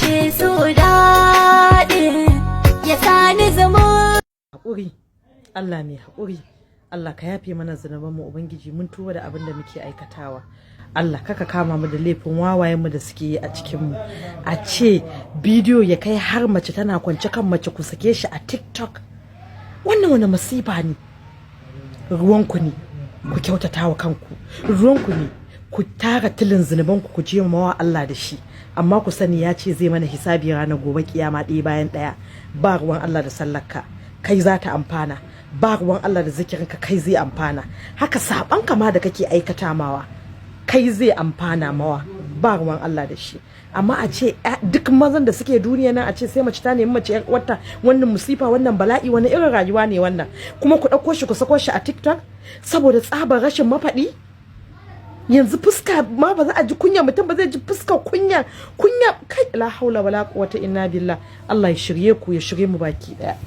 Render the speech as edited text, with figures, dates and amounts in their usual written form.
Nake so daɗi ya sani zama. Haƙuri, Allah mai haƙuri. Allah ka yafe mana zunubanmu. Ubangiji, mun tuba da abin da muke aikatawa. Allah kaka kama mu da laifin wawayenmu da suke yi a cikinmu. A ce bidiyo ya kai har mace tana kwance kan mace, ku sake shi a TikTok, wannan wani masifa ne? Ruwanku ne ku kyautata wa kanku, ruwanku ne ku tara tilin zunubanku ku je mawa Allah da shi. Amma ku sani, ya ce zai mana hisabi ranar gobe kiyama ɗaya bayan ɗaya. Ba ruwan Allah da sallarka, kai za ta amfana. Ba ruwan Allah da zikirinka, kai zai amfana. Haka saban kama da kake aikata mawa, kai zai amfana mawa. Ba ruwan Allah da shi. Amma a ce duk mazan da suke duniya nan, a ce sai mace ta nemi mace yar uwarta, wannan musifa, wannan bala'i, wani irin rayuwa ne wannan? Kuma ku ɗauko shi ku sako shi a TikTok saboda tsabar rashin mafaɗi. Yanzu fuska ma ba za a ji kunya, mutum ba zai ji fuska kunya kunya. Kai, la haula wala quwwata illa billah. Allah ya shirye ku, ya shirye mu baki daya.